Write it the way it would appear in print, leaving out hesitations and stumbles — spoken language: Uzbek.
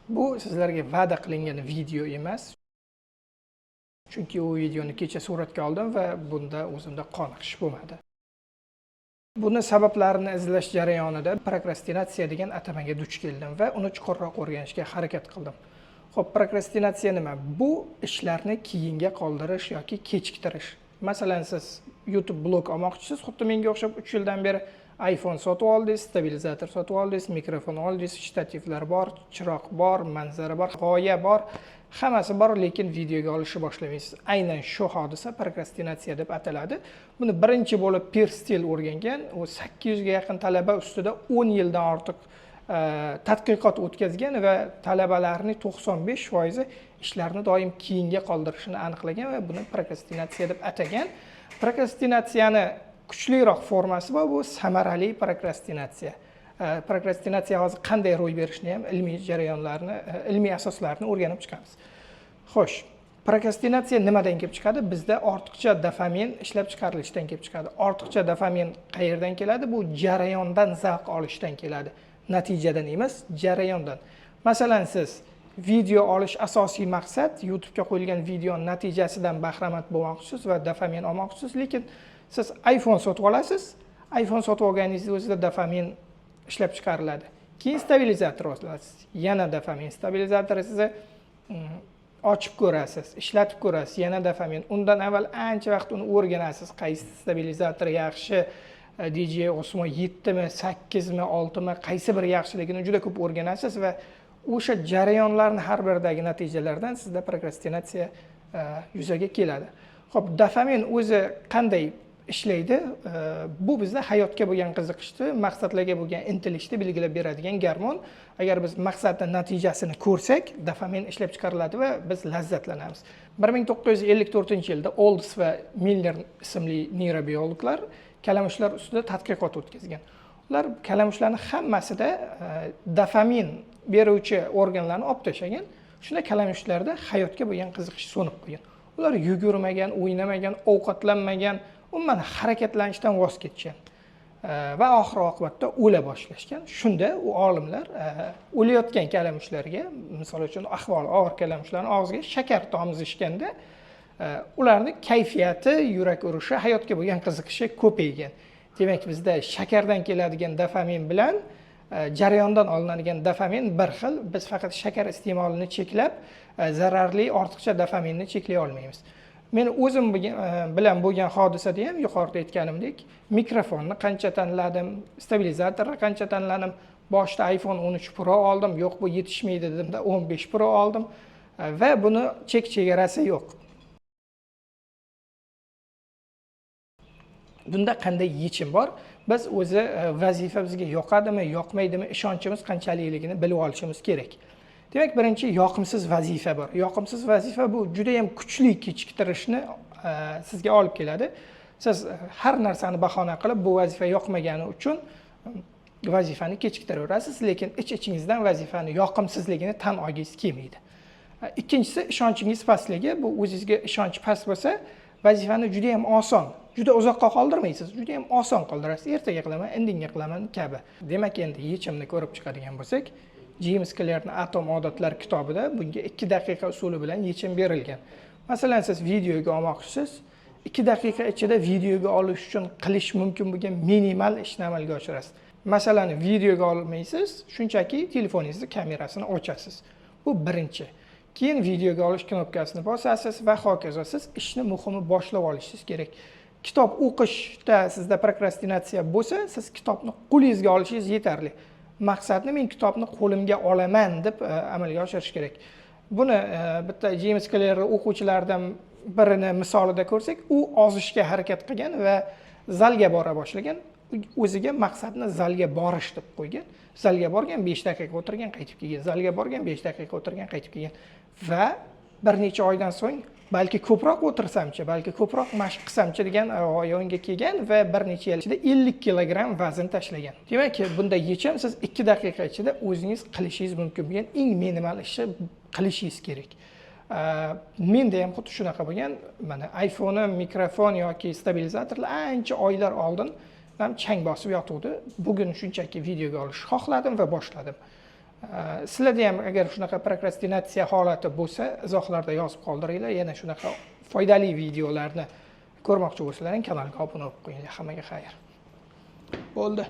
Bu sizlarga va'da qilingan video emas, chunki u videoni kecha suratga oldim va bunda o'zimda qoniqish bo'lmadi. Buni sabablarini izlash jarayonida prokrastinatsiya degan atamaga duch keldim va uni chuqurroq o'rganishga harakat qildim. Xo'p, prokrastinatsiya nima? Bu ishlarni keyinga qoldirish yoki kechiktirish. Masalan, siz YouTube blog olmoqchisiz, xuddi menga o'xshab 3 yildan beri iPhone sotib oldingiz, stabilizator sotib oldingiz, mikrofon oldingiz, shtativlar bor, chiroq bor, manzara bor, g'oya bor, hammasi bor, lekin videoga olishni boshlamaysiz. Aynan shu hodisa prokrastinatsiya deb ataladi. Buni birinchi bo'lib Piers Steel o'rgangan, u 800 ga yaqin talaba ustida 10 yildan ortiq tadqiqot o'tkazgan va talabalarning 95% ishlarni doim keyinga qoldirishini aniqlagan va buni prokrastinatsiya deb atagan. Prokrastinatsiyani kuchliroq formasi bor, bu samarali prokrastinatsiya. Prokrastinatsiya hozir qanday ro'y berishini ham ilmiy jarayonlarni, ilmiy asoslarini o'rganib chiqamiz. Xo'sh, prokrastinatsiya nimadan kelib chiqadi? Bizda ortiqcha dopamin ishlab chiqarilishidan kelib chiqadi. Ortiqcha dopamin qayerdan keladi? Bu jarayondan zavq olishdan keladi. Natijadan emas, jarayondan. Masalan, siz video olish asosiy maqsad YouTube'ga qo'yilgan video natijasidan bahramand bo'lmoqchisiz va dopamin olmoqchisiz, lekin siz iPhone sotib olasiz. iPhone sotib olganingizda o'zida dopamin ishlab chiqariladi. Keyin stabilizator olasiz. Yana dopamin. Stabilizatorni sizni ochib ko'rasiz, ishlatib ko'rasiz, yana dopamin. Undan avval ancha vaqt uni o'rganasiz, qaysi stabilizator yaxshi, DJI Osmo 7 mi, 8 mi, 6 mi, qaysi biri yaxshiligini juda ko'p o'rganasiz va o'sha jarayonlarni har biridagi natijalardan sizda prokrastinatsiya yuzaga keladi. Xo'p, dopamin o'zi qanday ishlaydi? Bu bizda hayotga bo'lgan qiziqishni, maqsadlarga bo'lgan intilishni belgilab beradigan gormon. Agar biz maqsadni natijasini ko'rsak, dopamin ishlab chiqariladi va biz lazzatlanamiz. 1954-yilda Olds va Miller ismli neyrobiologlar kalamushlar ustida tadqiqot o'tkazgan. Ular kalamushlarni hammasida dopamin beruvchi organlarni olib tashlagan. Shunda kalamushlarda hayotga bo'lgan qiziqish so'nib qolgan. Ular yugurmagan, o'ynamagan, ovqatlanmagan, umuman harakatlanishdan voz kechgan. Va oxir oqibatda o'la boshlashgan. Shunda u olimlar o'layotgan kalamushlarga, misol uchun ahvoli og'ir kalamushlarning og'ziga shakar tomizishganda, ularning kayfiyati, yurak urishi, hayotga bo'lgan qiziqishi ko'paygan. Demak, bizda shakardan keladigan dopamin bilan jarayondan olinadigan dopamin bir xil. Biz faqat shakar iste'molini cheklab, zararli ortiqcha dopaminni cheklay olmaymiz. Men o'zim bilan bo'lgan hodisada ham yuqorida aytganimdek, mikrofonni qancha tanladim, stabilizatorni qancha tanladim, boshida iPhone 13 Pro oldim, yo'q bu yetishmaydi dedimda 15 Pro oldim va buni chek chegarasi yo'q. Bunda qanday yechim bor? Biz o'zi vazifa bizga yoqadimi, yoqmaydimi, ishonchimiz qanchalikligini bilib olishimiz kerak. Demak, birinchi yoqimsiz vazifa bor. Yoqimsiz vazifa bu juda ham kuchli kechiktirishni sizga olib keladi. Siz har narsani bahona qilib, bu vazifa yoqmagani uchun vazifani kechiktiraverasiz, lekin ich-ichingizdan vazifani yoqimsizligini tan olgingiz kelmaydi. Ikkinchisi ishonchingiz pastligi. Bu o'zingizga ishonch past bo'lsa, vazifani juda ham oson, juda uzoqqa qoldirmaysiz, juda ham oson qoldirasiz. Ertaga qilaman, indinga qilaman kabi. Demak, endi yechimni ko'rib chiqadigan bo'lsak, James Clearning Atom odatlar kitobida bunga 2 daqiqa usuli bilan yechim berilgan. Masalan, siz videoga olmoqchisiz, 2 daqiqa ichida videoga olish uchun qilish mumkin bo'lgan minimal ishni amalga oshirasiz. Masalan, videoga olmaysiz, shunchaki telefoningizni kamerasini ochasiz. Bu birinchi. Keyin videoga olish knopkasini bosasiz va hokazo. Siz ishni muhimi boshlab olishingiz kerak. Kitob o'qishda sizda prokrastinatsiya bo'lsa, siz kitobni qo'lingizga olishingiz yetarli. Maqsadni men kitobni qo'limga olaman deb amalga oshirish kerak. Buni bitta James Clear o'quvchilaridan birini misolida ko'rsak, u ozishga harakat qilgan va zalga bora boshlagan. O'ziga maqsadni zalga borish deb qo'ygan. Zalga borgan, 5 daqiqa o'tirgan, qaytib kelgan. Zalga borgan, 5 daqiqa o'tirgan, qaytib kelgan. Va bir necha oydan so'ng balki ko'proq o'tirsamchi, balki ko'proq mashq qilsamchi degan g'oya unga kelgan va bir necha yil ichida 50 kilogramm vazn tashlagan. Demak, bunda yechim siz 2 daqiqa ichida o'zingiz qilishingiz mumkin bo'lgan eng minimal ishni qilishingiz kerak. Menda ham xuddi shunaqa bo'lgan. Mana iPhone'im, mikrofon yoki stabilizatorlar ancha oylar oldin ham chang bosib yotuvdi. Bugun shunchaki videoga olishni xohladim va boshladim. Sizlarda ham agar shunaqa prokrastinatsiya holati bo'lsa, izohlarda yozib qoldiringlar. Yana shunaqa foydali videolarni ko'rmoqchi bo'lsalaring, kanalga obuna bo'lib qo'yinglar. Hammaga xayr. Bo'ldi.